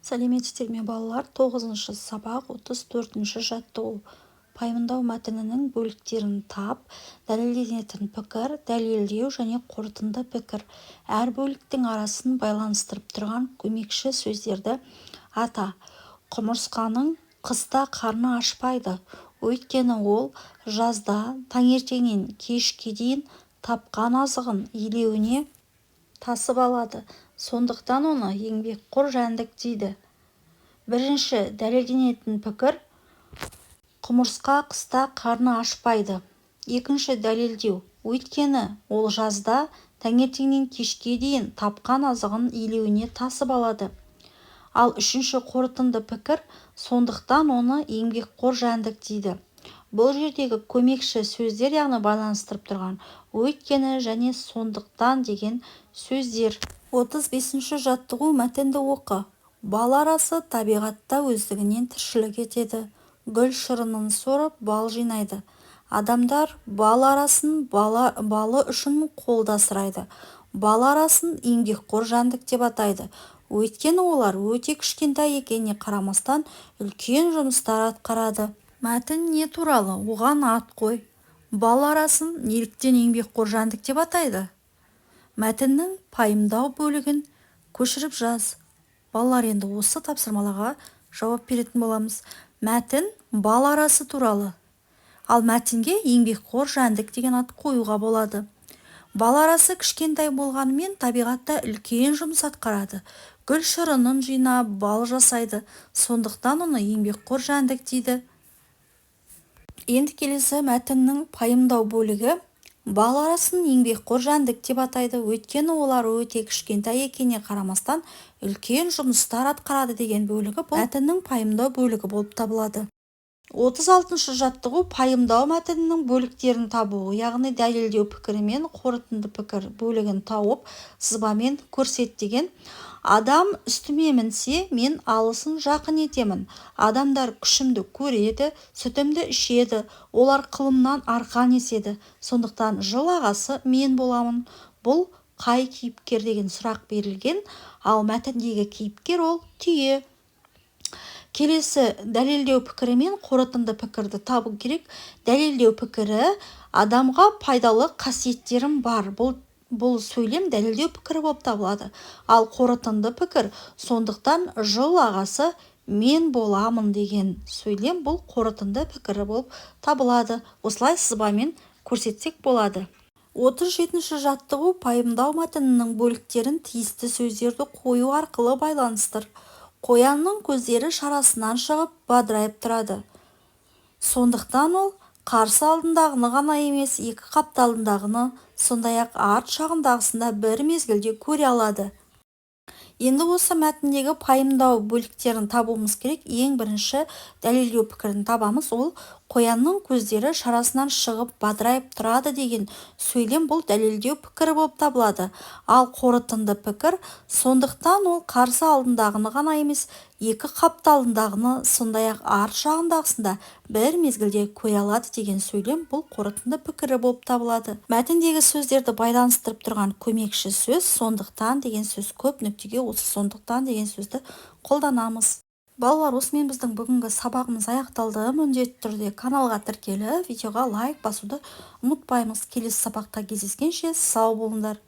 Сәлеметсіздер ме, балалар! Тоғызыншы сабақ, 34-ші жаттығу. Пайымдау мәтінінің бөліктерін тап. Дәлелденетін пікір, дәлелдеу және қорытынды пікір. Әр бөліктің арасын байланыстырып тұрған көмекші сөздерді ата. Құмырсқаның қыста қарны ашпайды, өйткені ол жазда таңертеңнен кешке дейін тапқан азығын илеуіне тасып алады, сондықтан оны еңбекқор жәндік дейді. Бірінші дәлелденетін пікір: құмырсқа қыста қарны ашпайды. Екінші дәлелдеу: өйткені ол жазда таңертеңнен кешке дейін тапқан азығын илеуіне тасып алады. Ал үшінші қорытынды пікір: сондықтан оны еңбекқор жәндік дейді. Бұл жердегі көмекші сөздер, яғни байланыстырып тұрған өйткені және сондықтан деген сөздер. 35-ші жаттығу. Мәтінді оқы. Бал арасы табиғатта өздігінен тіршілік етеді, гүл шырынын сорып, бал жинайды. Адамдар бал арасын балы үшін қолда асырайды. Бал арасын еңбекқор жәндік деп атайды, өйткені олар өте кішкентай екеніне қарамастан үлкен жұмыстар атқарады. Мәтін не туралы? Оған ат қой. Бал арасын неліктен еңбекқор жәндік деп атайды? Мәтіннің пайымдау бөлігін көшіріп жаз. Балалар, енді осы тапсырмаларға жауап беретін боламыз. Мәтін бал арасы туралы. Ал мәтінге еңбекқор жәндік деген ат қоюға болады. Бал арасы кішкентай болғанымен, табиғатта үлкен жұмыс атқарады: гүл шырынын жинап, бал жасайды, сондықтан оны еңбекқор жәндік дейді. Енді келесі мәтіннің пайымдау бөлігі: бал арасын еңбекқор жәндік деп атайды, өйткені олар өте кішкентай екеніне қарамастан үлкен жұмыстар атқарады деген бөлігі бұл мәтіннің пайымдау бөлігі болып табылады. 36-шы жаттығу. Пайымдау мәтінінің бөліктерін табу, яғни дәлелдеу пікірі мен қорытынды пікір бөлігін тауып, сызбамен көрсет деген. Адам үстіме мінсе, мен алысын жақын етемін. Адамдар күшімді көреді, сүтімді ішеді, олар қылымнан арқан еседі, сондықтан жыл ағасы мен боламын. Бұл қай кейіпкер деген сұрақ берілген. Ал мәтіндегі кейіпкер ол түйе. Келесі дәлелдеу пікірі мен қорытынды пікірді табу керек. Дәлелдеу пікірі: адамға пайдалы қасиеттерім бар. Бұл сөйлем дәлелдеу пікірі болып табылады. Ал қорытынды пікір: сондықтан жыл ағасы мен боламын деген сөйлем бұл қорытынды пікірі болып табылады. Осылай сызбамен көрсетсек болады. 37-ші жаттығу. Пайымдау мәтінінің бөліктерін тиісті сөздерді қою арқылы байланыстыр. Қоянның көздері шарасынан шығып бадырайып тұрады, сондықтан ол қарсы алдындағыны ғана емес, екі қапталындағыны, сондай-ақ арт жағындағысын да бір мезгілде көре алады. Енді осы мәтіндегі пайымдау бөліктерін табуымыз керек. Ең бірінші дәлелдеу пікірін табамыз. Ол қоянның көздері шарасынан шығып бадырайып тұрады деген сөйлем бұл дәлелдеу пікірі болып табылады. Ал қорытынды пікір: сондықтан ол қарсы алдындағыны ғана емес, екі қапталындағыны, сондай-ақ арт жағындағысын да бір мезгілде көре алады деген сөйлем бұл қорытынды пікірі болып табылады. Мәтіндегі сөздерді байланыстырып тұрған көмекші сөз сондықтан деген сөз. Көп нүктеге осы сондықтан деген сөзді қолданамыз. Балалар, осымен біздің бүгінгі сабағымыз аяқталды. Міндетті түрде каналға тіркеліп, видеоға лайк басуды ұмытпаймыз. Келесі сабақта кездескенше сау болыңдар!